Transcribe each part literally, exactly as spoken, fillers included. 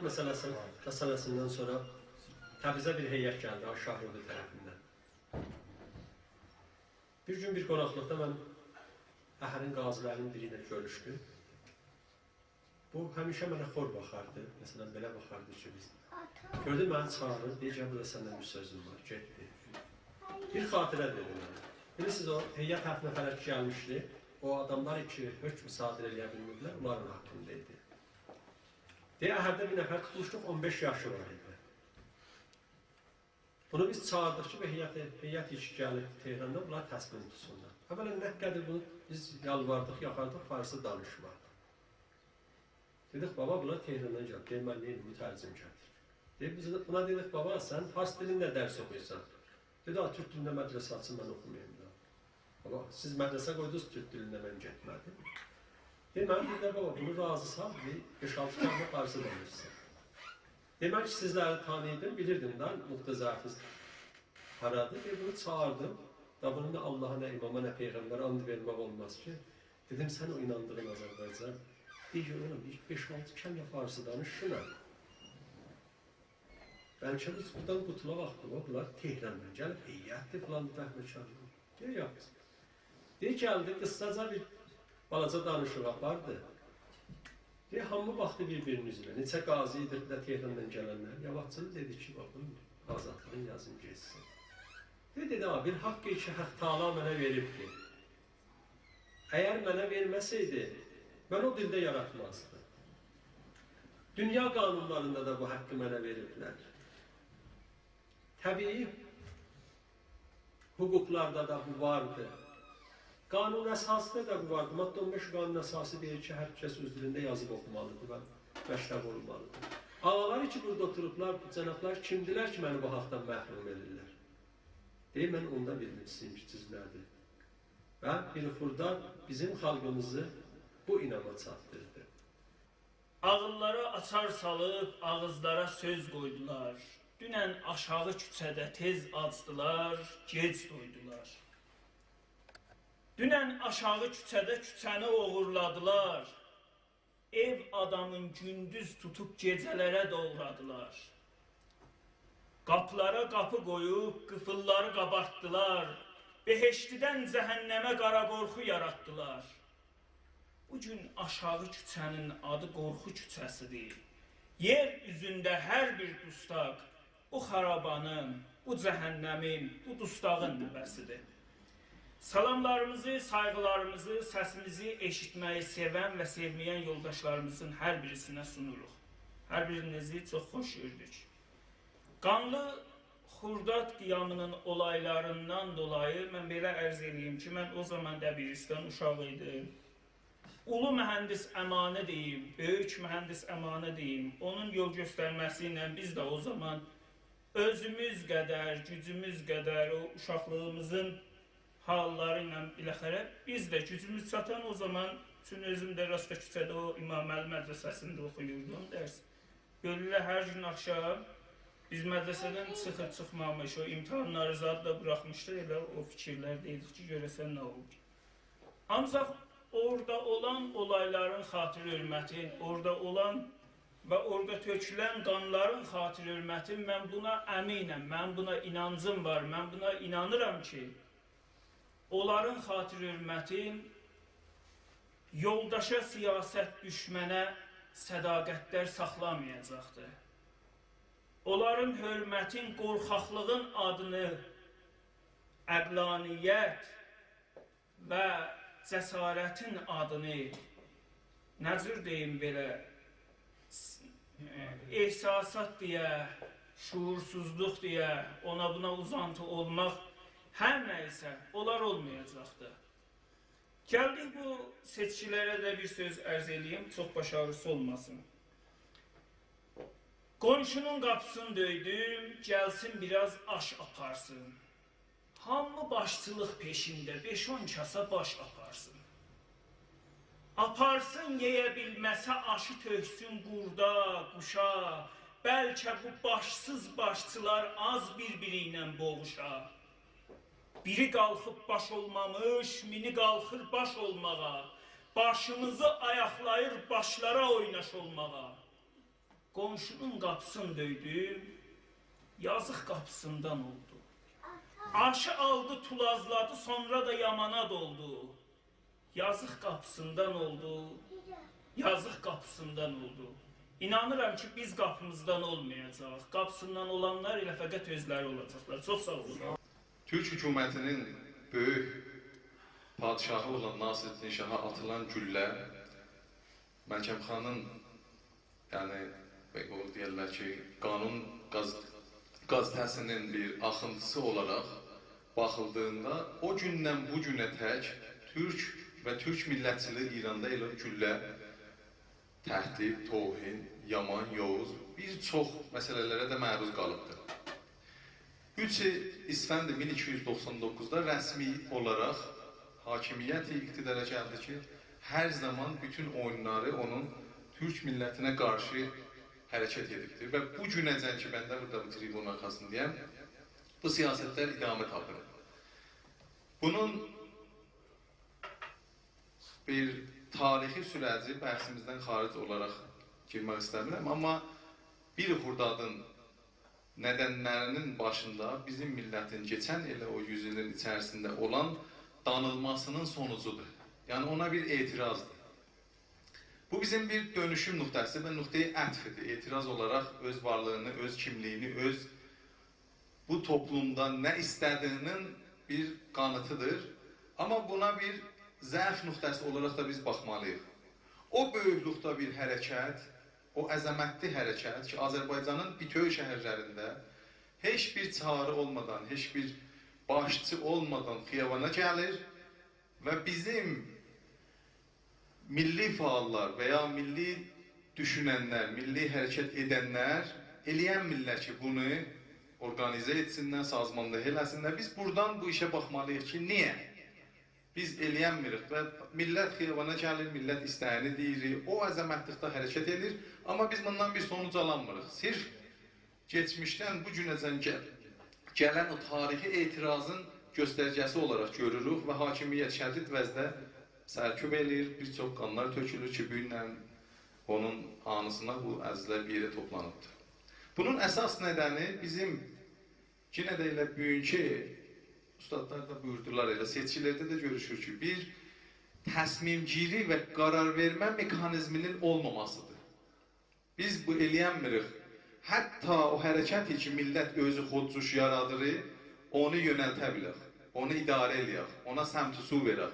مسئله‌سی، مسئله‌سیندن سونرا تبریزه بیر هیئت گلدی، آقای شاهرودی طرفیندن. بیر گون بیر قوناقلیقدا من اهرین قاضی‌لری‌نین بیری ایله گؤروشدوم. بو همیشه منه خور باخاردی، مثلا، بئله باخاردی کی، بیز. گؤردو منی چاغیریر، دئییر: «گل، بورادا سنینن بیر سؤزوم وار.» گئتدی. بیر خاطره دئدی منه. بیلیرسینیز، او هیئت هفت نفره کی گلمیشدی، او آداملار کی حکم صادر ائله‌یه بیلمیردیلر، اونلارین حاقیندا ایدی. دئییر، اهرده بیر نفر توتموشدوق، اون بئش یاشی وار ایدی. بونو بیز چاغیردیق کی، بیر هیئت، هیئت کی گلیب تهراندان، بونلار تصمیم توتسونلار. اولا، نه قدر بونو بیز یالواردیق، یاخاردیق، فارسی دانیشمادی. دئدیک: «بابا، بونلار تهراندان گلیب.» دئییر: «من نئینیم، مترجم گتیر.» دئییر، بیز ده بونا دئدیک: «بابا، سن فارس دیلینده درس اوخویورسان.» دئدی: «آ، تورک دیلینده مدرسه آچین، من اوخوماییم دا.» بابا، سیز مدرسه قویدونوز تورک دیلینده، من گئتمه‌دیم. دئمه‌لی، دئدی: «بابا، بونو راضی سال، بیر بئش-آلتی کلمه فارسی دانیشسین.» دئمک کی، سیزلری تانییردیم، بیلیردیم ده نقطه ضعفیز هارادیر. دئییر، بونو چاغیردیم. دا بونون نه آللاها، نه اماما، نه پیغمبره آند وئرمک اولماز کی. دئدیم: «سن او ایناندیغین آذربایجان.» دئییر: «اوغلوم، بیر بئش-آلتی کلمه فارسی دانیش، شونا.» بلکه بیز بورادان قوتولاق آخدی، بونلار تهراندان گلیب، هیئتدیر، فلان، بهمن‌کارلار. دئییر، یوخ. دئییر، گلدی، قیسساجا بیر بالاجا دانیشیق آپاردی. دئییر، هامی باخدی بیر-بیرینین اوزونه. نئچه قاضی ایدیک، بیر ده تهراندان گلنلر. یاواشجا دئدی کی، باخین، آزادلیغین یازین گئتسین. دئییر، دئدی: «آ، بیر حاق کی، حاق تعالی منه وئریبدی. اگر منه وئرمه‌سئیدی، من او دیلده یاراتمازدیم. دونیا قانونلاریندا دا بو حاقی منه وئریبلر. طبیعی حقوقلاردا دا بو واردی. قانون اساسی‌ده ده بو واردی. ماده اون بئش قانون اساسی دئییر کی، هر کس اؤز دیلینده یازیب اوخومالیدیر و مکتب اولمالیدیر. آغالار کی بورادا اوتوروبلار، بو جنابلار کیمدیلر کی، منی بو حاقدان محروم ائدیرلر؟» دئییر، من اوندا بیلدیم سیزین گوجونوز نه‌دیر. و بیر خرداد بیزیم خالقیمیزی بو ایناما چاتدیردی. عاغیللارا آچار سالیب، آغیزلارا سؤز قویدولار. دونن آشاغی کوچه‌ده تئز آجدیلار، گئج دویدولار. دونن آشاغی کوچه‌ده کوچه‌نی اوغورلادیلار. ائو آدامین گوندوز توتوب گئجه‌لره دوغرادیلار. قاپیلارا قاپی قویوب قیفیللاری قابارتدیلار. بهشتدن جهنمه قارا قورخو یاراتدیلار. بو گون آشاغی کوچه‌نین آدی قورخو کوچه‌سیدیر. یئر اوزونده هر بیر دوستاق بو خارابانین، بو جهنمین، بو دوستاغین نوه‌سیدیر. سلاملاریمیزی، سایغیلاریمیزی، سسیمیزی ائشیتمه‌یی سئون و سئومه‌ین یولداشلاریمیزین هر بیریسینه سونوروق. هر بیرینیزی چوخ خوش گؤردوک. قانلی خرداد قیامینین اولایلاریندان دولایی من بئله عرض ائله‌ییم کی، من او زامان دبیرستان اوشاغی ایدیم. اولو مهندس امانی دئییم، بؤیوک مهندس امانی دئییم، اونون یول گؤسترمه‌سی ایله بیز ده او زامان اؤزوموز قدر، گوجوموز قدر، او اوشاقلیغیمیزین حاللاری ایله بالاخره بیز ده گوجوموز چاتان او زامان، چون اؤزوم ده راست کوچه‌ده او امامعلی مدرسه‌سینده اوخویوردوم درس. بؤله‌لر هر گون آخشام بیز مدرسه‌دن چیخیر چیخمامیش، او امتحانلاری زاد دا بوراخمیشدیق، ائله او فیکیرلرده‌یدیک کی، گؤره‌سن نه اولدو. آنجاق اورادا اولان اولایلارین خاطیر حؤرمتین، اورادا اولان و اورادا تؤکولن قانلارین خاطیر حؤرمتین، من بونا امینم، من بونا اینانجیم وار، من بونا اینانیرام کی، اونلارین خاطیر حؤرمتین یولداشا، سیاست دوشمنه صداقتلر ساخلامایاجاقدیر. اونلارین حؤرمتین قورخاقلیغین آدینی عقلانیت و جسارتین آدینی، نه جور دئییم بئله، س-، ائ، احساسات دئیه، شعورسوزلوق دئیه، اونا بونا اوزانتی اولماق، هر نه ایسه، اونلار اولمایاجاقدیر. گلدیک بو سئچکیلره ده بیر سؤز عرض ائله‌ییم، چوخ باش آغریسی اولماسین. قونشونون قاپیسینی دؤیدوم، گلسین بیر آز آش آپارسین. هامی باشچیلیق پئشینده، بئش-اون کاسا باش آپارسین. آپارسین، یئیه بیلمه‌سه آشی تؤکسون قوردا، قوشا، بلکه بو باشسیز باشچیلار آز بیر-بیری ایله بوغوشا. بیری قالخیب باش اولمامیش، مینی قالخیر باش اولماغا. باشیمیزی آیاقلاییر باشلارا اویناش اولماغا. قونشونون قاپیسینی دؤیدوم، یازیق قاپیسیندان اولدو. آشی آلدی، تولازلادی، سونرا دا یامانا دولدو. یازیق قاپیسیندان اولدو، یازیق قاپیسیندان اولدو. اینانیرام کی، بیز قاپیمیزدان اولمایاجاق. قاپیسیندان اولانلار ائله فقط اؤزلری اولاجاقلار. چوخ ساغ اولون. تورک حکومتی‌نین بؤیوک پادشاهی اولان ناصرالدین شاها آتیلان گولله، ملکم خانین، یعنی، بئله دئیرلر کی، قانون قاز-، قازئته‌سی‌نین بیر آخینتی‌سی اولاراق باخیلدیغیندا، او گوندن بو گونه تک تورک و تورک میللتچیلیگی ایراندا ائله گولله، تهدید، توهین، یامان، یوووز، بیر چوخ مسئله‌لره ده معروض قالیبدیر. اوچ اسفند مین ایکی یوز دوخسان دوققوزدا رسمی اولاراق حاکمیت اقتدارا گلدی کی، هر زامان بوتون اویونلاری اونون تورک میللتینه قارشی حرکت ائدیبدیر و بو گونه‌جن کی، من ده بورادا بو تریبونون آرخاسیندایام، بو سیاستلر ادامه تاپیر. بونون بیر تاریخی سوره‌جی، بحثیمیزدن خارج اولاراق گیرمک ایسته‌میرم، آمما بیر خردادین ندنلری‌نین باشیندا بیزیم میللتین کئچن ائله او یوز ایلین ایچریسینده اولان دانیلماسی‌نین سونوجودور. یعنی اونا بیر اعتراضدیر. بو بیزیم بیر دؤنوشوم نقطه‌سی و نقطه‌ی عطفی‌دیر. اعتراض اولاراق اؤز وارلیغینی، اؤز کیملیگینی، اؤز بو توپلومدا نه ایسته‌دیگی‌نین بیر قانیتی‌دیر. آمما بونا بیر ضعف نقطه‌سی اولاراق دا بیز باخمالی‌ییق. او بؤیوکلوکده بیر حرکت، او عظمتلی حرکت کی، آذربایجانین بوتؤو شهرلرینده هئچ بیر چاغری اولمادان، هئچ بیر باشچی اولمادان خیابانا گلیر و بیزیم میللی فعاللار و یا میللی دوشوننلر، میللی حرکت ائدنلر ائلیه‌نمیرلر کی، بونو اورقانیزه ائتسینلر، سازماندهی ائله‌سینلر. بیز بورادان بو ایشه باخمالی‌ییق کی، نییه؟ بیز ائلیه‌نمیریک و میللت خیابانا گلیر، میللت ایسته‌یینی دئییر، او عظمتلیکده حرکت ائدیر، آمما بیز بوندان بیر سونوج آلانمیریق. صرف کئچمیشدن بو گونه‌جن گل-، گلن او تاریخی اعتراضین گؤستریجی‌سی اولاراق گؤروروک و حاکمیت شدید وضعده سرکوب ائله‌ییر، بیر چوخ قانلار تؤکولور کی، بو گونلرین اونون آنیسینا بو عزیزلر بیر یئره توپلانیبدیر. بونون اساس ندنی بیزیم، یئنه ده ائله بوگونکو، اوستادلار دا بویوردولار، ائله سئچکیلرده ده گؤروشور کی، بیر تصمیم‌گیری و قرار وئرمه مکانیزمی‌نین اولماماسی‌دیر. بیز بو ائلیه‌نمیریک. حتی او حرکتی کی، میللت اؤزو خودجوش یارادیر، اونو یؤنلده بیلک، اونو اداره ائلیه‌ک، اونا سمت و سو وئرک،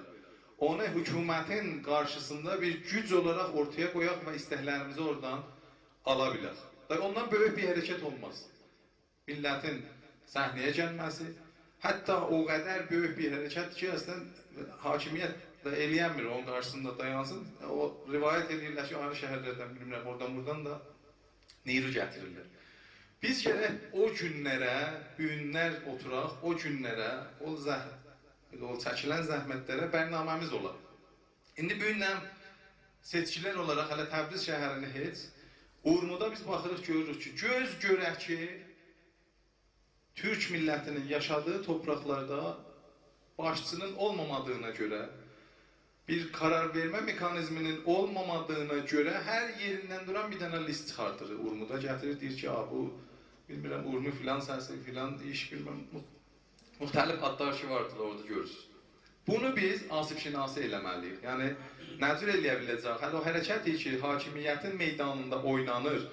اونو حکومتین قارشیسیندا بیر گوج اولاراق اورتایا قویاق و ایستکلریمیزی اورادان آلا بیلک. دا اوندان بؤیوک بیر حرکت اولماز. میللتین صحنه‌یه گلمه‌سی، حتی او قدر بؤیوک بیر حرکت کی، اصلاً حاکمیت ده ائلیه‌نمیر اونون قارشیسیندا دایانسین. او روایت ائدیرلر کی، آیری شهرلردن، بیلمیرم، اورادان بورادان دا نیرو گتیریرلر. بیز گرک او گونلره، بوگونلر اوتوراق، او گونلره، او زح-، او چکیلن زحمتلره برنامه‌میز اولا. ایندی بوگوندن سئچکیلر اولاراق هله تبریز شهرینی هئچ، اورمودا بیز باخیریق، گؤروروک کی، گؤز گؤره کی، تورک میللتی‌نین یاشادیغی تورپاقلاردا باشچی‌نین اولمامادیغینا گؤره، بیر قرار وئرمه مکانیزمی‌نین اولمامادیغینا گؤره هر یئریندن دوران بیر دنه لیست چیخارتیر. اورمودا گتیریر، دئییر کی، «آ، بو، بیلمیرم، اورمو فلان سسی، فلان ایش، بیلمیرم، مخ-، مختلف آدلار کی واردیلار، اورادا گؤرورسونوز.» بونو بیز آسیب‌شناسی ائله‌مه‌لی‌ییک. یعنی، نه جور ائلیه بیله‌جک؟ هله او حرکت کی، حاکمیتین میدانیندا اوینانیر.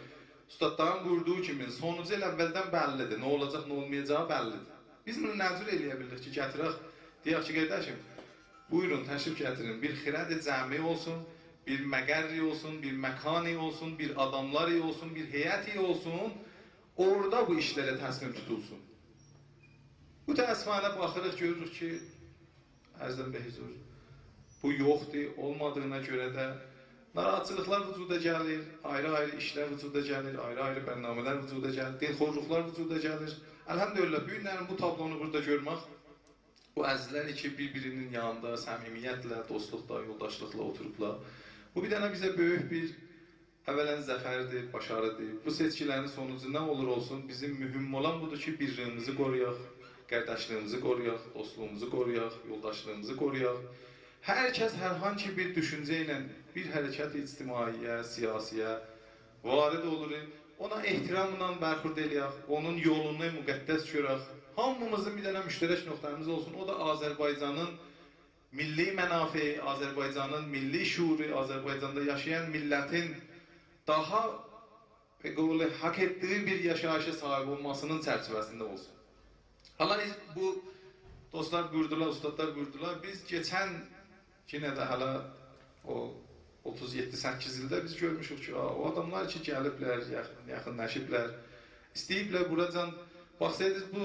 اوستادلارین بویوردوغو کیمی، سونوجو ائله اوّلدن بللی‌دیر. نه اولاجاق، نه اولمایاجاغی بللی‌دیر. بیز بونو نه جور ائلیه بیلیریک کی، گتیرک، دئیک کی، قارداشیم، بویورون، تشریف گتیرین، بیر خرد جمعی اولسون، بیر مقری اولسون، بیر مکانی اولسون، بیر آداملاری اولسون، بیر هیئتی اولسون، اورادا بو ایشلره تصمیم توتولسون. متأسفانه باخیریق، گؤروروک کی، عرضم به حضور، بو یوخدور، اولمادیغینا گؤره ده ناراحتچیلیقلار وجودا گلیر، آیری-آیری ایشلر وجودا گلیر، آیری-آیری برنامه‌لر وجودا گلیر، دلخورلوقلار وجودا گلیر. الحمدلله، بو گونلرین بو تابلونو بورادا گؤرمک، بو عزیزلر کی، بیر-بیری‌نین یانیندا صمیمیتله، دوستلوقدا، یولداشلیقلا اوتوروبلار. بو بیر دنه بیزه بؤیوک بیر، اولاً، ظفردیر، باشاریدیر. بو سئچکیلرین سونوجو نه اولور اولسون، بیزیم مهم اولان بودور کی، بیرلیگیمیزی قورویاق، قارداشلیغیمیزی قورویاق، دوستلوغوموزو قورویاق، یولداشلیغیمیزی قورویاق. هر کس هر هانسی بیر دوشونجه ایله بیر حرکت اجتماعی‌یه، سیاسی‌یه وارد اولور. اونا احتراملا برخورد ائله‌یک، اونون یولونو مقدس گؤرک. هامیمیزین بیر دنه مشترک نقطه‌میز اولسون، او دا آذربایجانین میللی منافعی، آذربایجانین میللی شعورو، آذربایجاندا یاشایان میللتین داها، به قول، حاق ائتدیگی بیر یاشاییشا صاحیب اولماسینین چرچیوه‌سینده اولسون. حالا بو دوستلار بویوردولار، اوستادلار بویوردولار. بیز کئچن، یئنه ده هله او اوتوز یئددی سککیز ایلده بیز گؤرموشوک کی، آ، او آداملار کی گلیبلر، یاخین، یاخینلاشیبلار، ایسته‌ییبلر بوراجان، باخسایدینیز بو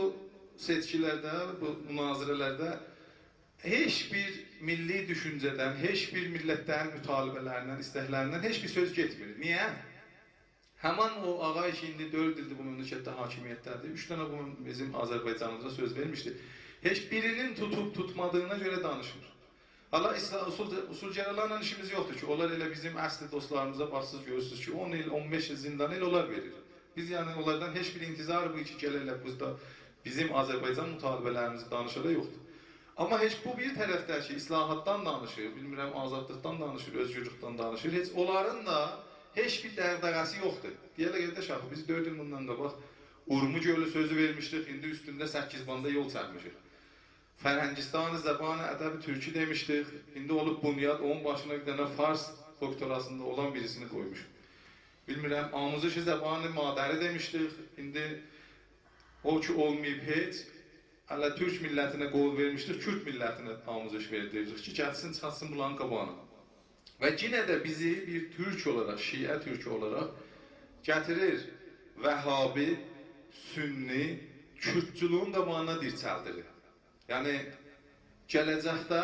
سئچکیلرده، بو مناظره‌لرده هئچ بیر میللی دوشونجه‌دن، هئچ بیر میللتلرین مطالبه‌لریندن، ایستکلریندن هئچ بیر سؤز گئتمیر. نییه؟ همان او آقای کی ایندی دؤرد ایلدیر بو مملکتده حاکمیتده‌دیر، اوچ دنه بو بیزیم آذربایجانیمیزا سؤز وئرمیشدی. هئچ بیرینین توتوب توتمادیغینا گؤره دانیشمیر. حالا ایسلا-، اصول-، اصولگرالارلا ایشیمیز یوخدور کی، اونلار ائله بیزیم اصلی دوستلاریمیزا باخسیز گؤرورسونوز کی، اون ایل، اون بئش ایل زندان ائله اونلار وئریر. بیز، یعنی، اونلاردان هئچ بیر انتظار بو کی گله‌لر بورادا بیزیم آذربایجان مطالبه‌لریمیزی دانیشالار یوخدور. آمما هئچ بو بیر طرفده کی اصلاحاتدان دانیشیر، بیلمیرم، آزادلیقدان دانیشیر، اؤزگورلوکدن دانیشیر، هئچ اونلارین دا هئچ بیر دغدغه‌سی یوخدور. دئیه‌لر، قارداش، آخی بیز دؤرد ایل بوندان قاباق اورمو گؤلو سؤزو وئرمیشدیک، ایندی اوستونده سککیز باندا یول چکمیشیک. فرهنگستان زبان ادب ترکی دئمیشدیک، ایندی اولوب بنیاد، اونون باشینا بیر دنه فارس دوکتوراسیندا اولان بیریسینی قویموشوق. بیلمیرم، آموزش زبان مادری دئمیشدیک، ایندی او کی اولماییب هئچ، هله تورک میللتینه قول وئرمیشدیک، کورد میللتینه آموزش وئردیریک کی گلسین، چیخارتسین بونلارین قاباغینا. و یئنه ده بیزی بیر تورک اولاراق، شیعه تورکو اولاراق گتیریر وهابی، سنی، کوردچولویون قاباغینا دیرچلدیر. یعنی گله‌جکده،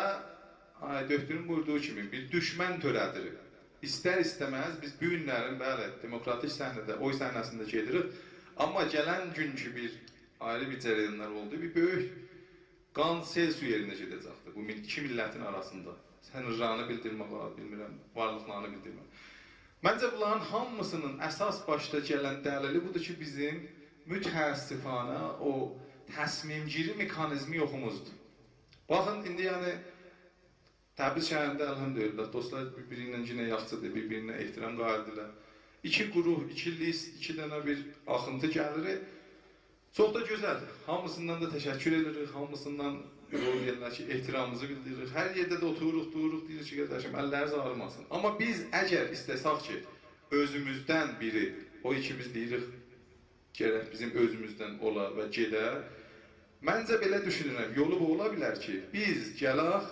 آی، دؤکتورون بویوردوغو کیمی، بیر دوشمن تؤره‌دیر. ایستر-ایسته‌مز بیز بو گونلرین، بلی، دموکراتیک صحنه‌ده، اوی صحنه‌سینده گئدیریک. آمما گلن گون کی بیر آیری بیر جریانلار اولدو، بیر بؤیوک قان سئل سو یئرینه گئده‌جکدیر بو میل-، ایکی میللتین آراسیندا. سنیرلارینی بیلدیرمک اولار، بیلمیرم، وارلیقلارینی بیلدیرمک. منجه بونلارین هامیسینین اساس باشدا گلن دلیلی بودور کی بیزیم متأسفانه او تصمیم‌گیری مکانیزمی یوخوموزدور. باخین، ایندی، یعنی، تبریز شهرینده، الحمدلله، دوستلار بیر-بیری ایله یئنه یاخشیدیر، بیر-بیرینه احترام قائلدیرلر. ایکی گروه، ایکی لیست، ایکی دنه بیر آخینتی گلیر. چوخ دا گؤزل. هامیسیندان دا تشکر ائدیریک، هامیسیندان، او دئیرلر کی، احترامینیزی بیلدیریریک. هر یئرده ده اوتوروروق، دوروروق، دئییریک کی، قارداشیم، اللرینیز آغریماسین. آمما بیز اگر ایسته‌سک کی اؤزوموزدن بیری، او ایکیمیز دئییریک، گرک بیزیم اؤزوموزدن اولا و گئده. منجه بئله دوشونورم، یولو بو اولا بیلر کی بیز گلک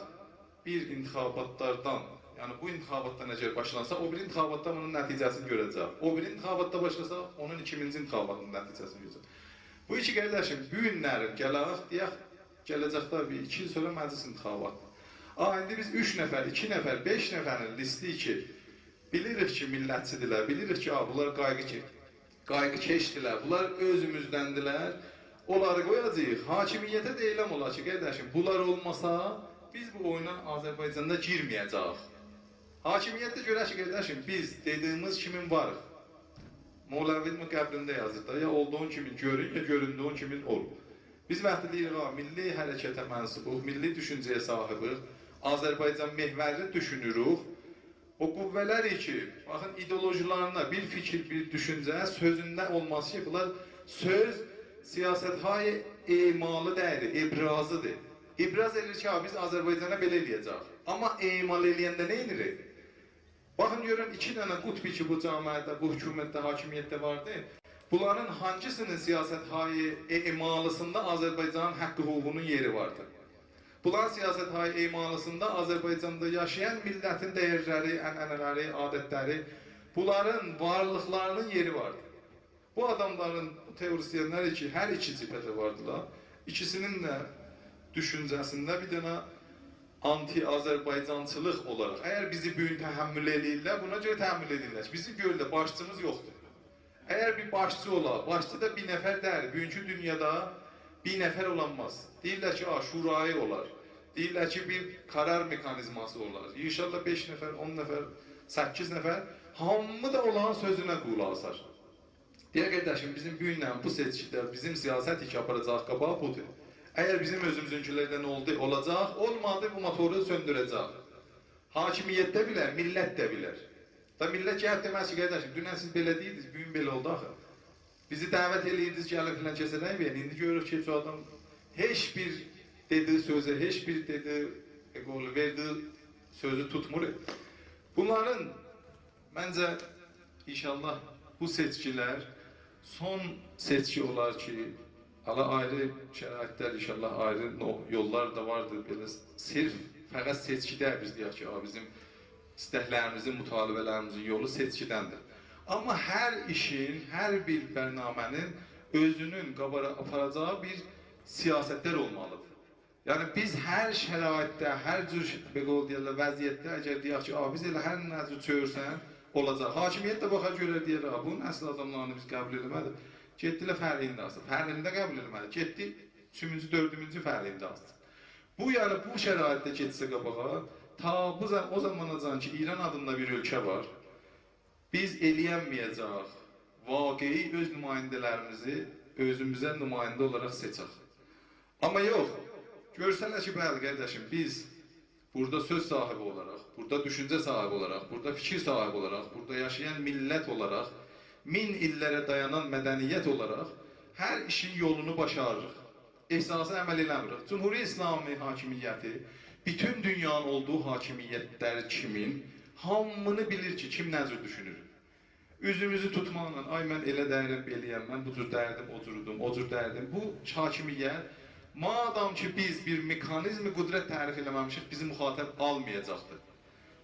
بیر انتخاباتلاردان، یعنی بو انتخاباتدان اگر باشلانسا، او بیری انتخاباتدا بونون نتیجه‌سینی گؤره‌جک. او بیری انتخاباتدا باشلاسا، اونون ایکیمینجی انتخاباتینین نتیجه‌سینی گؤره‌جک. بو کی قارداشیم، بو گونلرین گلک، دئیک، گله‌جکده بیر ایکی ایل سونرا مجلس انتخاباتی. آ، ایندی بیز اوچ نفر، ایکی نفر، بئش نفرین لیستی کی بیلیریک کی میللتچی‌دیرلر، بیلیریک کی، آ، بونلار قایغی کی قایغی‌کشدیرلر، بونلار اؤزوموزدندیرلر. اونلاری قویاجاغیق، حاکمیته ده ائله اولا کی، قارداشیم، بونلار اولماسا، بیز بو اویونا آذربایجاندا گیرمه‌یه‌جه‌ییک. حاکمیت ده گؤره کی، قارداشیم، بیز دئدیگیمیز کیمی واریق. مولوی‌نین قبرینده یازیر دا، یا اولدوغون کیمی گؤرون، یا گؤروندوگون کیمی اول. بیز وقتی دئییریک، «آ، میللی حرکته منسوبوق، میللی دوشونجه‌یه صاحیبیک، آذربایجان محورلی دوشونوروک.» او قوه‌لری کی، باخین، ایدئولوژی‌لرینده بیر فیکیر، بیر دوشونجه سؤزونده اولماسی کی، بونلار سؤز سیاست‌های اعمالی دئییل، ابرازی‌دیر. ابراز ائدیر کی، «ها، بیز آذربایجانا بئله ائله‌یه‌جه‌ییک.» آمما اعمال ائله‌ینده نه ائدیر؟ باخین، گؤرون، ایکی دنه قطب کی بو جامعه‌ده، بو حکومتده، حاکمیتده واردی. بونلارین هانگیسی‌نین سیاست‌های اعمالی‌سینده آذربایجانین حق حقوقونون یئری واردی؟ بونلارین سیاست‌های اعمالی‌سینده آذربایجاندا یاشایان میللتین دَیَرلری، عنعنه‌لری، عادتلری، بونلارین وارلیقلارینین یئری واردی؟ بو آداملارین، بو تئوریسین‌لر کی، هر ایکی جبهه‌ده واردیلار، ایکیسی‌نین ده دوشونجه‌سینده بیر دنه آنتی-آذربایجانچیلیق اولاراق، اگر بیزی بو گون تحمل ائله‌ییرلر، بونا گؤره تحمل ائدیرلر کی بیزیم گؤرورلر، باشچیمیز یوخدور. اگر بیر باشچی اولا، باشچی دا بیر نفر دئییل، بوگونکو دونیادا بیر نفر اولانماز. دئییرلر کی، آ، شورایی اولار. دئییرلر کی، بیر قرار مکانیزماسی اولار. ان‌شاءالله بئش نفر، اون نفر، سککیز نفر، هامی دا اولارین سؤزونه قولاق آسار. دئیه، قارداشیم، بیزیم بو گوندن بو سئچکیده بیزیم سیاست کی آپاراجاغیق قاباغا بودور. اگر بیزیم اؤزوموزونکولردن اولدو، اولاجاق، اولمادی، بو موتورو سؤندوره‌جه‌ییک. حاکمیت ده بیلر، میللت ده بیلر. دا میللت گلیب دئمز کی، قارداشیم، دونن سیز بئله دئییردینیز، بو گون بئله اولدو آخی. بیزی دعوت ائله‌ییردینیز، گلین فلان کسه رأی وئرین. ایندی گؤروروک کی، هئچ او آدام هئچ بیر دئدیگی سؤزو، هئچ بیر دئدیگی، ائ، قولو، وئردیگی سؤزو توتمور. بونلارین، منجه، ان‌شاءالله بو سئچکیلر سون سئچکی اولار کی، حالا آیری شرایطلر، ان‌شاءالله آیری نو-، یوللار دا واردیر. بئله صرف فقط سئچکی دئییل، بیز دئیک کی، «آ، بیزیم ایستکلریمیزین، مطالبه‌لریمیزین یولو سئچکیدندیر.» آمما هر ایشین، هر بیر برنامه‌نین اؤزونون قاباغا آپاراجاغی بیر سیاستلر اولمالیدیر. یعنی، بیز هر شرایطده، هر جور، بئله دئیرلر، وضعیتده، اگر دئیک کی، «آ، بیز ائله هر نه جور چؤورسن، اولاجاق.» حاکمیت ده باخار گؤرر، دئیر، «آ، بونون اصل آداملارینی بیز قبول ائله‌مه‌دیک.» گئتدیلر فرعینی ده آسدی. فرعینی ده قبول ائله‌مه‌دی. گئتدی، اوچونجو، دؤردونجو فرعینی ده آسدی. بو، یعنی، بو شرایطده گئتسه قاباغا، تا بو زا-، او زاماناجان کی، ایران آدیندا بیر اؤلکه وار، بیز ائلیه‌نمه‌یه‌جه‌ییک واقعی اؤز نماینده‌لریمیزی اؤزوموزه نماینده اولاراق سئچک. آمما یوخ، گؤرسه‌لر کی، بلی، قارداشیم، بیز بورادا سؤز صاحیبی اولاراق، بورادا دوشونجه صاحیبی اولاراق، بورادا فیکیر صاحیبی اولاراق، بورادا یاشایان میللت اولاراق، مین ایللره دایانان مدنیت اولاراق هر ایشین یولونو باشاریریق. احساسا عمل ائله‌میریک. جمهوری اسلامی حاکمیتی، بوتون دونیانین اولدوغو حاکمیتلر کیمین، هامینی بیلیر کی، کیم نه جور دوشونور. اوزوموزو توتماقلا، «آی، من ائله دئییرم، بئله‌یم، من بو جور دئییردیم، او جوردوم، او جور دئییردیم.» بو حاکمیت، مادام کی، بیز بیر مکانیزم قدرت تعریف ائله‌مه‌میشیک، بیزی مخاطب آلمایاجاقدیر.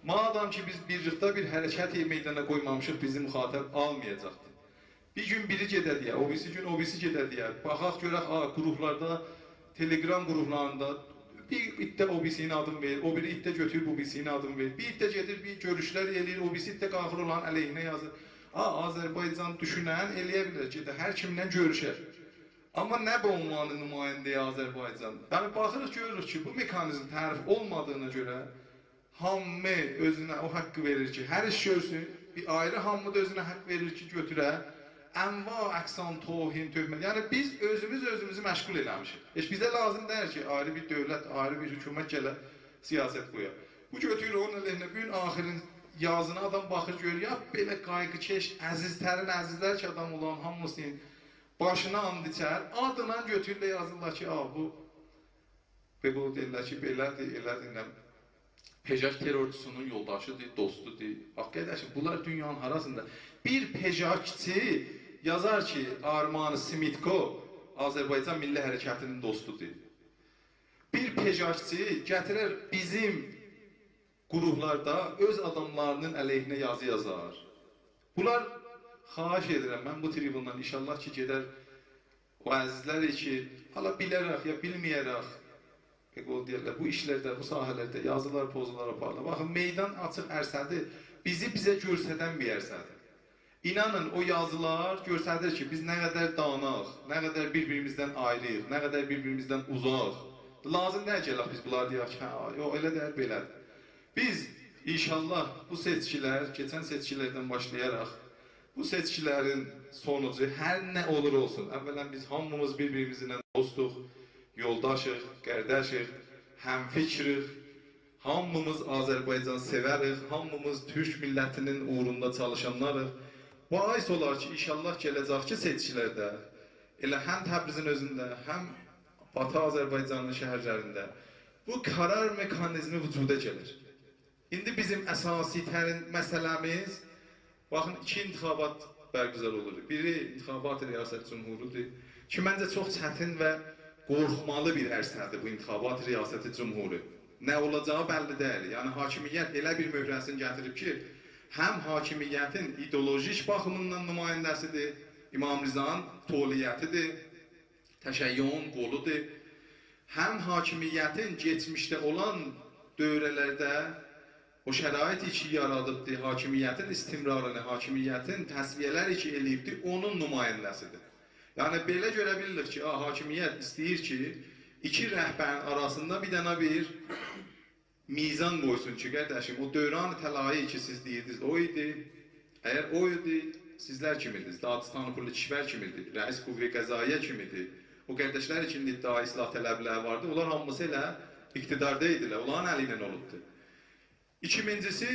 مادام کی، بیز بیرلیکده بیر حرکت میدانا قویمامیشیق، بیزی مخاطب آلمایاجاقدیر. بیر گون بیری گئده دئیه، او بیریسی گون او بیریسی گئده دئیه. باخاق گؤرک، آ، گروپلاردا، تلگرام گروپلاریندا بیر عده او بیریسینین آدینی وئریر، او بیری عده گؤتورور بو بیریسینین آدینی وئریر. بیر عده گئدیر، بیر گؤروشلر ائله‌ییر، او بیریسی عده قالخیر اونلارین علیهینه یازیر. آ، آذربایجان دوشونن ائلیه بیلر، گئده هر کیمله گؤروشر. آمما نه به عنوان نماینده آذربایجان؟ یعنی، باخیریق، گؤروروک کی، بو مکانیزم تعریف اولمادیغینا گؤره هامی اؤزونه او حاققی وئریر کی، هر ایش گؤرسون، بیر آیری هامی دا اؤزونه حاق وئریر کی، گؤتوره، انواع اقسام توهین، تهمت. یعنی، بیز اؤزوموز اؤزوموزو مشغول ائله‌میشیک. هئچ بیزه لازیم دئییل کی، آیری بیر دؤولت، آیری بیر حکومت گله سیاست قویا. بو گؤتورور اونون علیهینه، بو گون آخرین یازینا آدام باخیر، گؤرور، یا بئله قایغی‌کش، عزیزترین عزیزلر کی، آدام اولان هامیسینین باشینا آند ایچر، آدینا گؤتورورلر، یازیرلار کی، آ، بو، بئله دئییرلر کی، بئله‌دیر، ائله‌دیر، نه، پژاک ترورچوسونون یولداشیدیر، دوستودور. باخ، قارداشیم، بونلار دونیانین هاراسیندا؟ بیر پژاکچی یازار کی، آرمان سیمیتکو آذربایجان میللی حرکتینین دوستودور. بیر پژاکچی گتیرر بیزیم گروپلاردا اؤز آداملارینین علیهینه یازی یازار. بونلار، خواهش ائدیرم، من بو تریبوندان ان‌شاءالله کی، گئدر او عزیزلر کی، حالا بیله‌رک یا بیلمه‌یه‌رک، ائ، قول دئیرلر، بو ایشلرده، بو ساحه‌لرده یازیلار، پوزولار، آپاریلار. باخین، میدان آچیق عرصه‌دیر. بیزی بیزه گؤرسدن بیر عرصه‌دیر. اینانین، او یازیلار گؤستریر کی، بیز نه قدر داغینیق، نه قدر بیر-بیریمیزدن آیری‌ییق، نه قدر بیر-بیریمیزدن اوزاق. لازیم دئییل کی، ائله بیز بونلاری دئیک کی، هه، یوخ، ائله دئییل، بئله‌دیر. بیز، ان‌شاءالله، بو سئچکیلر، کئچن سئچکیلردن باشلایاراق، بو سئچکیلرین سونوجو هر نه اولور اولسون، اولاً بیز هامیمیز بیر-بیریمیزله دوستوق، یولداشیق، قارداشیق، همفکریک، هامیمیز آذربایجان سئوریک، هامیمیز تورک میللتینین اوغروندا چالیشانلاریق. باعث اولار کی، ان‌شاءالله گله‌جکده‌کی سئچکیلرده ائله هم تبریزین اؤزونده، هم باتی آذربایجانین شهرلرینده بو قرار مکانیزمی وجودا گلیر. ایندی بیزیم اساسی‌ترین مسئله‌میز، باخین، ایکی انتخابات برگزار اولور. بیری انتخابات ریاست جمهوری‌دیر کی، منجه چوخ چتین و قورخمالی بیر عرصه‌دیر بو انتخابات ریاست جمهوری. نه اولاجاغی بللی دئییل. یعنی، حاکمیت ائله بیر مهره‌سینی گتیریب کی، هم حاکمیتین ایدئولوژیک باخیمیندان نماینده‌سی‌دیر، امام رضانین تولیتی‌دیر، تشیعون قولودور. هم حاکمیتین کئچمیشده اولان دؤوره‌لرده او شرایطی کی، یارادیبدی، حاکمیتین استمرارینی، حاکمیتین تصفیه‌لری کی، ائله‌ییبدی، اونون نماینده‌سی‌دیر. یعنی، بئله گؤره بیلیریک کی، آ، حاکمیت ایسته‌ییر کی، ایکی رهبرین آراسیندا بیر دنه بیر میزان قویسون کی، قارداشیم، او دوران طلایی کی، سیز دئییردینیز، او ایدی. اگر او ایدی، سیزلر کیمی‌دینیز، دادستان کل کشور کیمی‌دی، رئیس قوه قضاییه کیمی‌دی. او قارداشلار کی، ایندی ادعای اصلاح‌طلب‌لیگی واردی، اونلار هامیسی ائله اقتداردا ایدیلر، اونلارین الی ایله اولوبدو. ایکینجیسی،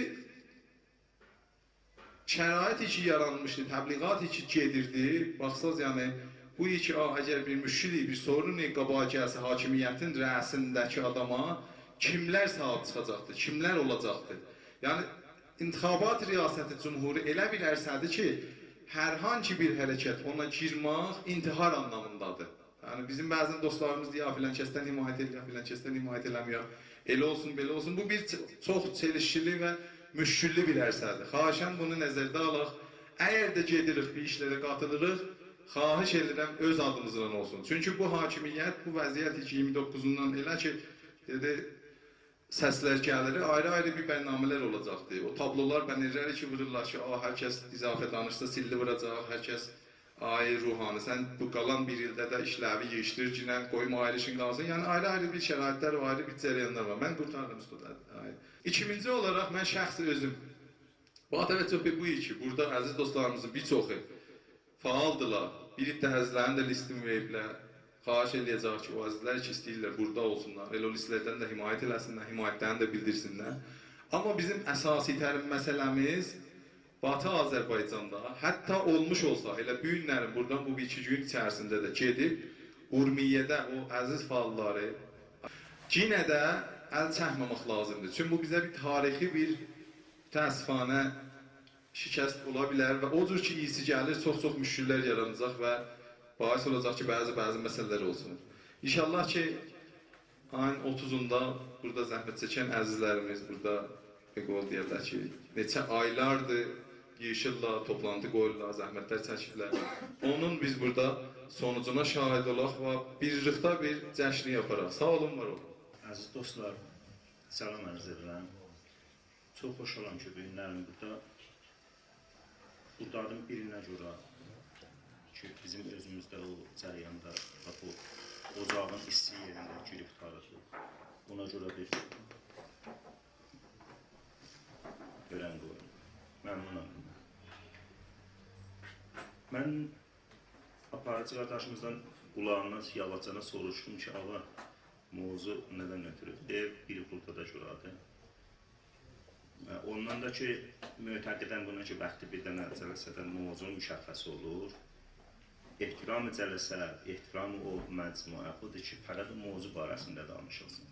شرایطی کی یارانمیشدی، تبلیغاتی کی گئدیردی، باخساز، یعنی، بو کی، آ، اگر بیر مشکلی، بیر سورونو قاباغا گلسه حاکمیتین رأسینده‌کی آداما، کیملر صاحیب چیخاجاقدی، کیملر اولاجاقدی؟ یعنی، انتخابات ریاست جمهوری ائله بیر عرصه‌دیر کی، هر هانسی بیر حرکت اونا گیرمک انتحار آنلامیندادیر. یعنی، بیزیم بعضاً دوستلاریمیز دئییر: «آ، فلان کسدن حمایت ائله‌یک، فلان کسدن حمایت ائله‌مه‌یک. ائله اولسون، بئله اولسون.» بو بیر چ-، چوخ چلیشکیلی و مشکللی بیر عرصه‌دیر. خواهشاً بونو نظرده آلاق. اگر ده گئدیریک، بیر ایشلره قاتیلیریق، خواهش ائدیرم، اؤز آدیمیزدان اولسون. چونکی بو حاکمیت، بو وضعیت کی ایگیرمی دوققوزوندان ائله کی، دئدی، سسلر گلیر، آیری-آیری بیر برنامه‌لر اولاجاقدی. او تابلولار، بنرلری کی وورورلار کی، آ، هر کس اضافه دانیشسا سیللی ووراجاق، هر کس، آی روحانی، سن بو قالان بیر ایلده ده ایشلری ییغیشدیرگینن، قویما آیری ایشین قالسین. یعنی آیری-آیری بیر شرایطلر و آیری بیر جریانلار وار. من قورتاردیم اوستاد. آی. ایکینجی اولاراق من شخصی اؤزوم، بو آتوچوپی بو کی، بورادا عزیز دوستلاریمیزین بیر چوخو فعالدیلار. بیر عده عزیزلرین ده لیستینی وئریبلر. خواهش ائله‌یه‌جه‌ییک کی، او عزیزلر کی ایسته‌ییرلر بورادا اولسونلار، ائله او لیستلردن ده حمایت ائله‌سینلر، حمایتلرینی ده بیلدیرسینلر. آمما بیزیم اساسی‌ترین مسئله‌میز باتی آذربایجاندا، حتی اولموش اولسا، ائله بو گونلرین بورادان بو بیر-ایکی گون ایچریسینده ده گئدیب اورمیه‌ده او عزیز فعاللاری یئنه ده ال چکمه‌مک لازیمدیر. چونکی بو بیزه بیر تاریخی، بیر، متأسفانه، شکست اولا بیلر و او جور کی اییسی گلیر، چوخ-چوخ مشکللر یاراناجاق و باعث اولاجاق کی بعضی، بعضی مسئله‌لر اولسون. ان‌شاءالله کی آیین اوتوزوندا بورادا زحمت چکن عزیزلریمیز، بورادا، بیر قول دئیرلر کی، نئچه آیلاردیر ییغیشیرلار، توپلانتی قویورلار، زحمتلر چکیبلر. اونون بیز بورادا سونوجونا شاهید اولاق و بیرلیکده بیر جشنی یاپاراق. ساغ اولون، وار اولون. عزیز دوستلار، سلام عرض ائدیرم. چوخ خوشحالام کی بو گونلرین بورادا قورتاردیم بیرینه گؤره کی بیزیم اؤزوموز ده او جریاندا، باخ، او اوجاغین ایستی یئرینده گیریفتاریق. اونا گؤره بیر اؤیرن قویون. ممنونام. من آپاریجی قارداشیمیزدان قولاغینا یاواشجانا سوروشدوم کی، آغا، موضوع نه‌دن اؤترودور؟ دئییر، بیر خردادا گؤره‌دیر. اه، اوندان دا کی، معتقدم بونا کی وقتی بیر دنه جلسه‌ده موضوع مشخص اولور. احترام جلسه، احترام او مجموعه بودور کی فقط او موضوع باره‌سینده دانیشیلسین.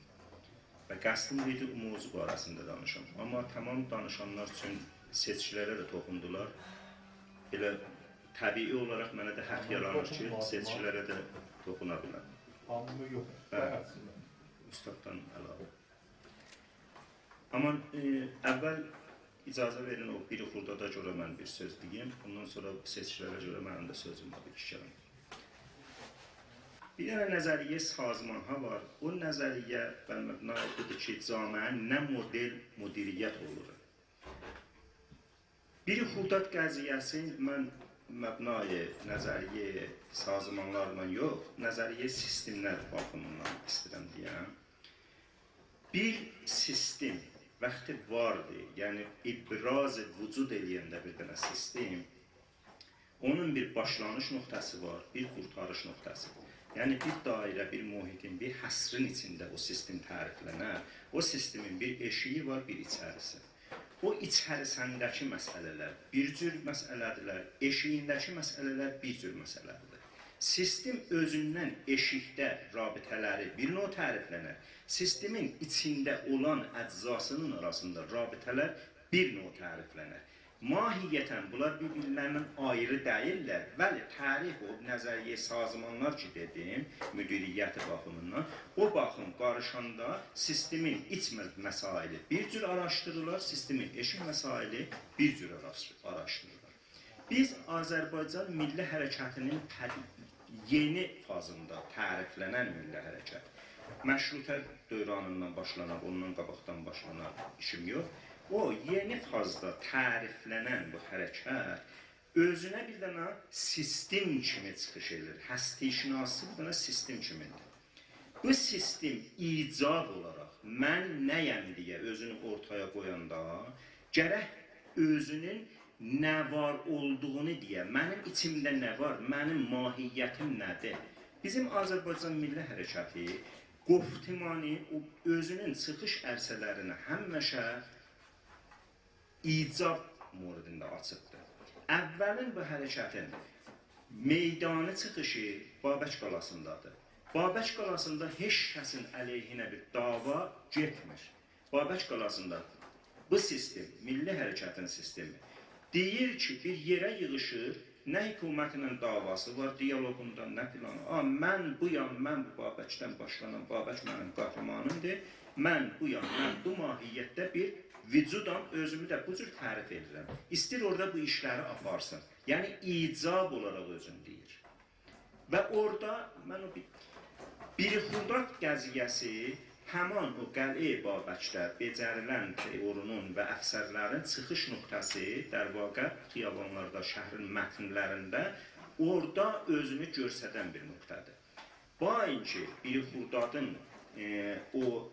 و قصدیم ایدی او موضوع باره‌سینده دانیشام. آمما تمام دانیشانلار اوچون سئچکیلره ده توخوندولار. ائله طبیعی اولاراق منه ده حق یارانیر کی سئچکیلره ده توخونا بیلم. هامی یوخ. بلی. اوستاددان علاوه. آمما، ائ، اول اجازه وئرین، او بیر خردادا گؤره من بیر سؤز دئییم. اوندان سونرا سئچکیلره گؤره منیم ده سؤزوم وار، بیر ایکی کلمه. بیر دنه نظریه سازمان‌ها وار. او نظریه و مبنا بودور کی جامعه نه مدل مدیریت اولور. بیر خرداد قضیه‌سی من مبنای نظریه سازمانلارلا یوخ، نظریه سیستملر باخیمیندان ایسته‌ییرم دئیم. بیر سیستم وقتی واردی، یعنی ابراز وجود ائله‌ینده بیر دنه سیستم، اونون بیر باشلانیش نقطه‌سی وار، بیر قورتاریش نقطه‌سی. یعنی بیر دایره، بیر محیطین، بیر حصرین ایچینده او سیستم تعریفلنر. او سیستمین بیر ائشیگی وار، بیر ایچریسی. او ایچریسینده‌کی مسئله‌لر بیر جور مسئله‌دیرلر، ائشیگینده‌کی مسئله‌لر بیر جور مسئله‌دیرلر. سیستم اؤزوندن ائشیکده رابطه‌لری بیر نوع تعریفلنر، سیستمین ایچینده اولان اجزاسینین آراسیندا رابطه‌لر بیر نوع تعریفلنر. ماهیتاً بونلار بیر-بیرلریندن آیری دئییللر، ولی تعریف، او نظریه سازمانلار کی دئدیم، مدیریت باخیمیندان، او باخیم قاریشاندا سیستمین ایچ م-، مسائلی بیر جور آراشدیریلار، سیستمین ائشیک مسائلی بیر جور آراش-، آراشدیریلار. بیز آذربایجان میللی حرکتینین ته-، یئنی فازیندا تعریفلنن میللی حرکت، مشروطه دورانیندان باشلاناق، اوندان قاباقدان باشلاناق، ایشیم یوخ. او یئنی فازدا تعریفلنن بو حرکت اؤزونه بیر دنه سیستم کیمی چیخیش ائدیر. هستی‌شناسی بیر دنه سیستم کیمی‌دیر. بو سیستم ایجاب اولاراق من نه‌یم دئیه اؤزونو اورتایا قویاندا، گرک اؤزونون نه وار اولدوغونو دئیه، منیم ایچیمده نه وار، منیم ماهیتیم نه‌دیر؟ بیزیم آذربایجان میللی حرکتی گفتمانی، او اؤزونون چیخیش عرصه‌لرینی همیشه ایجاب موردینده آچیبدیر. اولین بو حرکتین میدانی چیخیشی بابک قالاسیندادیر. بابک قالاسیندا هئچ کسین علیهینه بیر دعوا گئتمیر. بابک قالاسیندا بو سیستم، میللی حرکتین سیستمی دئییر کی، بیر یئره ییغیشیر، نه حکومتله دعواسی وار، دیالوگوندا نه فلان. «آ، من بویام، من بو بابکدن باشلانام، بابک منیم قهرمانیمدیر، من بویام، من بو ماهیتده بیر وجودام، اؤزومو ده بو جور تعریف ائدیرم.» ایسته‌ییر اورادا بو ایشلری آپارسین. یعنی ایجاب اولاراق اؤزونو دئییر. و اورادا من او بیر، بیر خرداد قضیه‌سی همان او قلعه بابکده بئجریلن تئورونون و افسرلرین چیخیش نقطه‌سی، در واقع خیابانلاردا، شهرین متنلرینده اورادا اؤزونو گؤسترن بیر نقطه‌دیر. با اینکه بیر خردادین، ائ، او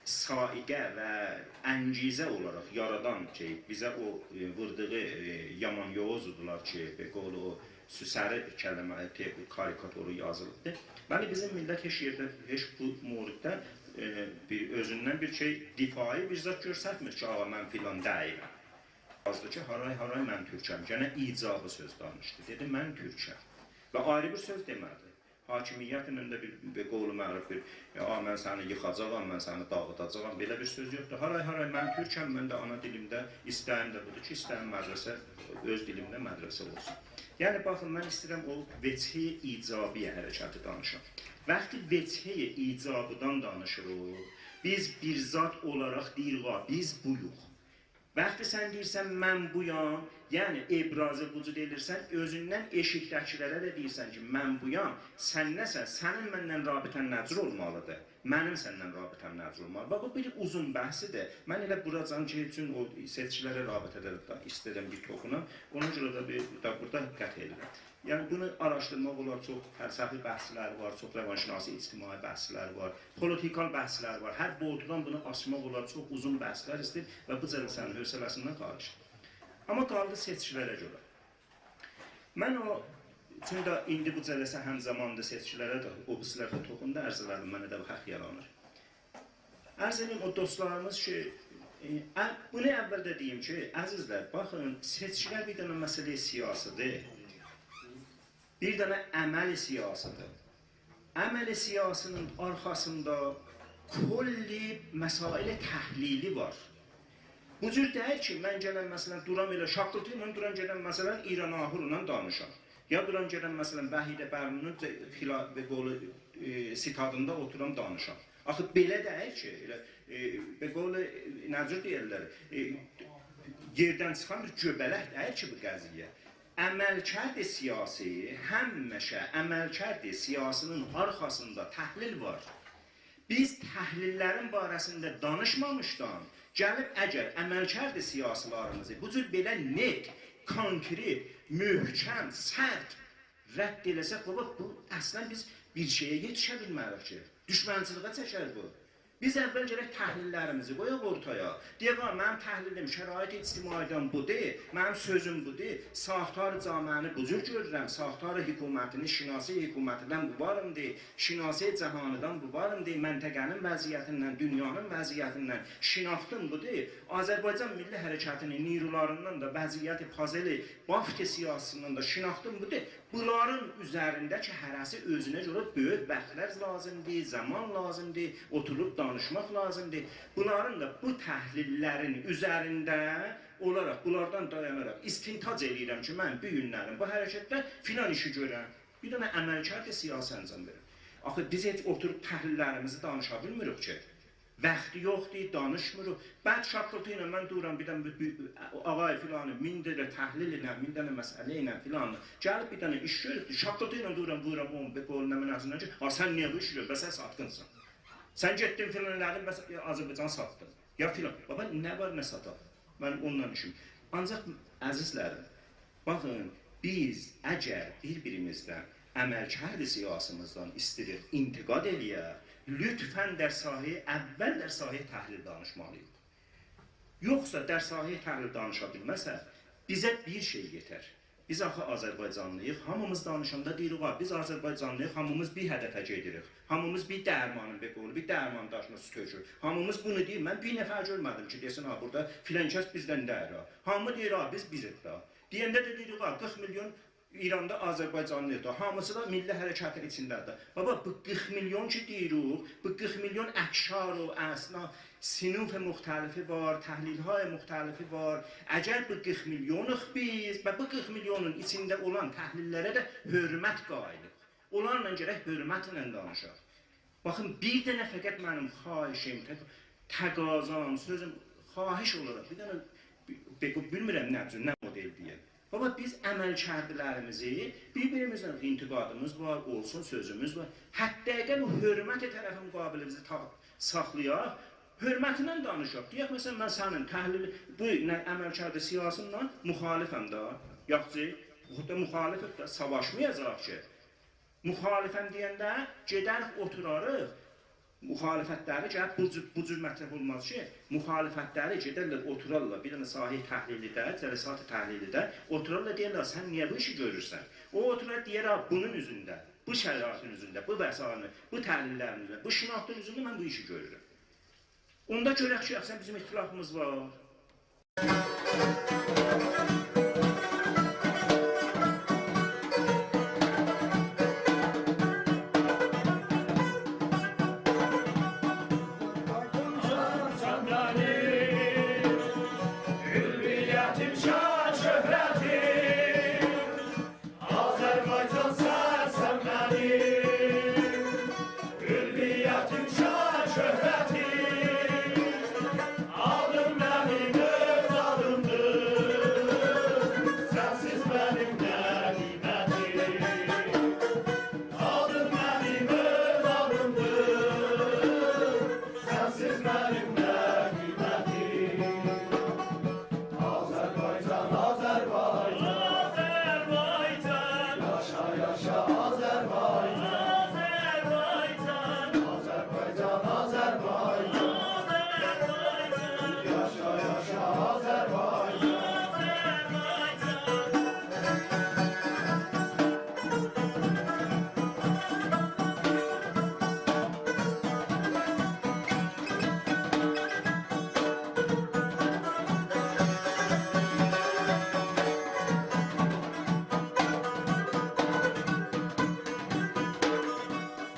صاعقه و انگیزه اولاراق یارادان شئی، بیزه او، ائ، ووردوغو، ائ، یامان یووزدولار کی، به قول او سوسری کلمه، ته-، کاریکاتورو یازیلیبدی. بلی، بیزیم میللت هئچ یئرده، هئچ بو موردده، ائ، بیر اؤزوندن بیر شئی، دفاعی بیر زاد گؤسترمیر کی، «آغا، من فلان دئییلم.» یازدی کی، «هارای، هارای، من تورکم.» گئنه ایجابی سؤز دانیشدی. دئدی، «من تورکم.» و آیری بیر سؤز دئمه‌دی. حاکمیتله ده بیر، بیر قول معروف بیر، «آ، من سنی ییخاجاغام، من سنی داغیداجاغام.» بئله بیر سؤز یوخدور. «هارای، هارای، من تورکم، من ده آنا دیلیمده، ایسته‌ییم ده بودور کی، ایسته‌ییم مدرسه، اؤز دیلیمده مدرسه اولسون.» یعنی، باخین، من ایسته‌ییرم او وجهه ایجابی حرکتی دانیشام. وقتی وجهه ایجابیدان دانیشیریق، بیز بیر زاد اولاراق دئییریک، «آ، بیز بویوق.» وقتی سن دئییرسن، «من بویام»، یعنی ابراز وجود ائدیرسن، اؤزوندن ائشیکده‌کیلره ده دئییرسن کی، «من بویام»، سن نه‌سن، سنین منن رابطه‌ن نه جور اولمالیدیر؟ منیم سنن رابطه‌م نه جور اولمالی؟ باخ، بو بیر اوزون بحثدیر. من ائله بوراجان کی، چون او سئچکیلره رابطه‌ده ده ایسته‌ییرم بیر توخونام. اونا گؤره ده بیر، دا بورادا قطع ائدیرم. یعنی، بونو آراشدیرماق اولار، چوخ فلسفی بحثلر وار، چوخ روانشناسی، اجتماعی بحثلر وار، پولیتیکال بحثلر وار. هر بویوتدان بونو آچماق اولار، چوخ اوزون بحثلر ایسته‌ییر و بو جلسه‌نین حوصله‌سیندن خارجدیر. آمما قالدی سئچکیلره گؤره. من او، چونکی دا ایندی بو جلسه همزماندا سئچکیلره ده، او بیریسیلره ده توخوندو، عرض ائله‌دیم، منه ده بو حق یارانیر. عرض ائدیم او دوستلاریمیز کی، ائ، ا-، بونو اولده دئییم کی، عزیزلر، باخین، سئچکیلر بیر دنه مسئله سیاسیدیر، بیر دنه عمل سیاسیدیر. عمل سیاسی‌نین آرخاسیندا کلی مسائل تحلیلی وار. بو جور دئییل کی، من گلم، مثلا، دورام ائله شاققیلتی ایله دورام گلم، مثلا، ایران آهورلا دانیشام. یا دورام گلم، مثلا، وحیده برمونون فیلا-، به قولو، ائ، ستادیندا اوتورام دانیشام. آخی بئله دئییل کی، ائله، ائ، به قولو، ائ، نه جور دئیرلر، ائ، یئردن چیخان بیر گؤبه‌لک دئییل کی بو قضیه. عملکرد سیاسی، همیشه عملکرد سیاسی‌نین آرخاسیندا تحلیل وار. بیز تحلیل‌لرین باره‌سینده دانیشمامیشدان گلیب اگر عملکرد سیاسی‌لریمیزی بو جور بئله نئت، کونکرئت، محکم، سرت رد ائله‌سک، بابا، بو اصلا بیز بیر شئیه یئتیشه بیلمه‌ریک کی. دوشمنچیلیگه چکر بو. بیز اول گرک تحلیل‌لریمیزی قویاق اورتایا. دئیک، «آ، منیم تحلیلیم شرایط اجتماعی‌دن بودور، منیم سؤزوم بودور، ساختار جامعه‌نی بو جور گؤرورم، ساختار حکومتی‌نی، شناسه حکومتی‌دن بو واریمدیر، شناسه جهانی‌دن بو واریمدیر، منطقه‌نین وضعیتیندن، دونیانین وضعیتیندن شناختیم بودور، آذربایجان میللی حرکتی‌نین نیرولاریندان دا، وضعیت پازل بافت سیاسی‌سیندن ده شناختیم بودور.» بونلارین اوزرینده کی، هره‌سی اؤزونه گؤره بؤیوک وقت‌لر لازیمدیر، زامان لازیمدیر، اوتوروب دانیشماق لازیمدیر. بونلارین دا، بو تحلیل‌لرین اوزرینده اولاراق، بونلاردان دایاناراق استنتاج ائله‌ییرم کی، من بو گونلرین بو حرکتده فلان ایشی گؤرم. بیر دنه عملکرد سیاسی انجام وئرم. آخی بیز هئچ اوتوروب تحلیل‌لریمیزی دانیشا بیلمیریک کی. وقتی یوخدور، دانیشمیریق. بعد شاققیلتی ایله من دورام، بیر دنه بیر، بیر، آقای فلانی مین دنه تحلیل ایله، مین دنه مسئله ایله فلان. گلیب بیر دنه ایش گؤروبدور. شاققیلتی ایله دورام، وورام اونون بیر قولونا، منه‌سیندن کی، «آ، سن نییه بو ایشی گؤرورسن؟ بس سن ساتدین. سن گئتدین فلان ائله‌دین، بس آذربایجانی ساتدین.» یا فلان. بابا، نه وار، نه ساتا؟ من اونونلا ایشیم. آنجاق، عزیزلریم، باخین، بیز اگر بیر-بیریمیزدن، عملکرد سیاسی‌میزدان ایسته‌ییریک انتقاد ائله‌یک، لطفا در ساحه، اول در ساحه تحلیل دانیشمالی‌ییق. یوخسا در ساحه تحلیل دانیشا بیلمه‌سک، بیزه بیر شئی یئتر. بیز آخی آذربایجانلی‌ییق، هامیمیز دانیشاندا دئییریک: «آ، بیز آذربایجانلی‌ییق، هامیمیز بیر هدفه گئدیریک. هامیمیز بیر درمانین، بیر قولو، بیر درمانین داشینا سو تؤکور.» هامیمیز بونو دئییر. من بیر نفر گؤرمه‌دیم کی، دئسین: «آ، بورادا فلان کس بیزدن دئییل، آ.» هامی دئییر: «آ، بیز بیزیک ده.» دئینده ده دئییریک: «آ، قیرخ میلیون ایراندا آذربایجانلی‌دیر، هامیسی دا میللی حرکتین ایچینده‌دیر.» بابا، بو قیرخ میلیون کی دئییریک، بو قیرخ میلیون اقشار و اصناف، صنوف مختلفی وار، تحلیل‌های مختلفی وار. اگر بو قیرخ میلیونوق بیز و بو قیرخ میلیونون ایچینده اولان تحلیل‌لره ده حؤرمت قائلیق، اونلارلا گرک حؤرمتله دانیشاق. باخین، بیر دنه فقط منیم خواهشیم، تق-، تقاضام، سؤزوم، خواهش اولاراق بیر دنه، بی-، بی-، بیلمیرم نه جور، نه مدل دئیم. بابا، بیز عملکردلریمیزی، بیر-بیریمیزله انتقادیمیز وار، اولسون، سؤزوموز وار. حداقل او حؤرمت طرف مقابلیمیزی تا-، ساخلایاق، حؤرمتینن دانیشاق. دئیک، مثلا، من سنین تحلیل، بو نه، عملکرد سیاسیندن مخالفم ده، یاخشی، یاخود دا مخالفیک ده، ساواشمایاجاق کی. مخالفم دئینده گئدریک، اوتوراریق. مخالفت‌لری گلیب بو جور، بو جور مطرح اولماز کی، مخالفت‌لری گئدرلر، اوتورارلار بیر دنه ساحه تحلیلی‌ده، جلسات تحلیلی‌ده، اوتورارلار، دئیرلر: «سن نییه بو ایشی گؤرورسن؟» او اوتورار، دئیر: «آ، بونون اوزونده، بو شرایطین اوزونده، بو وسایلین، بو تحلیل‌لرین اوزونده، بو شناختین اوزونده من بو ایشی گؤرورم.» اوندا گؤرک کی، اصلا بیزیم اختلافیمیز وار. آذربایجان، سنسن منیم علویتیم، شان شهرتیم. آدین منیم اؤز آدیمدیر، سنسیز منیم نه قیمتیم. آدین منیم اؤز آدیمدیر، سنسیز منیم نه قیمتیم. آذربایجان، آذربایجان. آذربایجان. یاشا، یاشا، آذربایجان. آذربایجان. آذربایجان، آذربایجان. آذربایجان. یاشا، یاشا، آذربایجان. آذربایجان.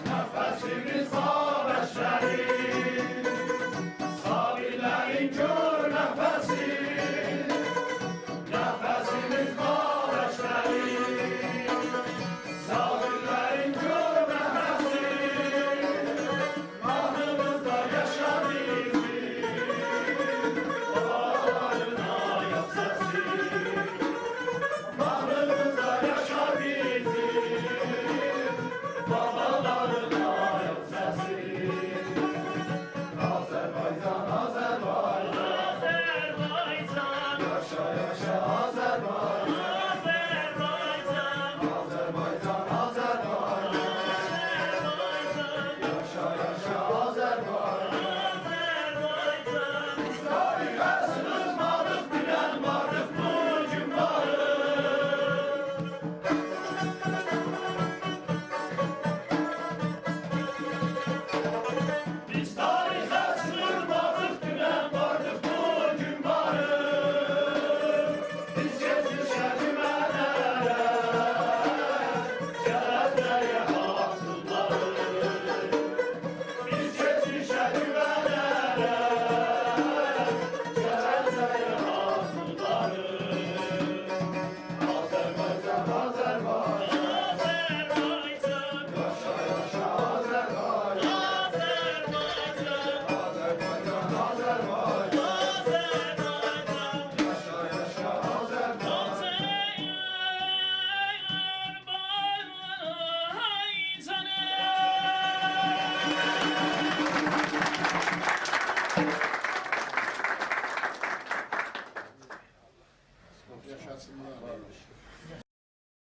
نفسیمیز بابکلری، صابرلرین گؤر نفسی. نفسیمیز بابکلری، صابرلرین گؤر نفسی. باغریمیزدا یاشا بیزیم بابالارین آیاق سسی. باغریمیزدا یاشا بیزیم بابالارین آیاق سسی. آذربایجان، آذربایجان. آذربایجان. یاشا، یاشا، آذربایجان. آذربایجان. آذربایجان، آذربایجان. آذربایجان. یاشا، یاشا، آذربایجان. آذربایجان. بیز تاریخه سیغینمادیق، دونن واردیق، بو گون واریق. بیز تاریخه سیغینمادیق، دونن واردیق، بو گون واریق. بیز کئچمیشه گوونه‌رک، گله‌جه‌یه حاضیرلاریق. بیز کئچمیشه گوونه‌رک، گله‌جه‌یه حاضیرلاریق. آذربایجان، آذربایجان. آذربایجان. یاشا، یاشا، آذربایجان. آذربایجان. آذربایجان، آذربایجان. آذربایجان. یاشا، یاشا، آذربایجان. یاشاسینلار.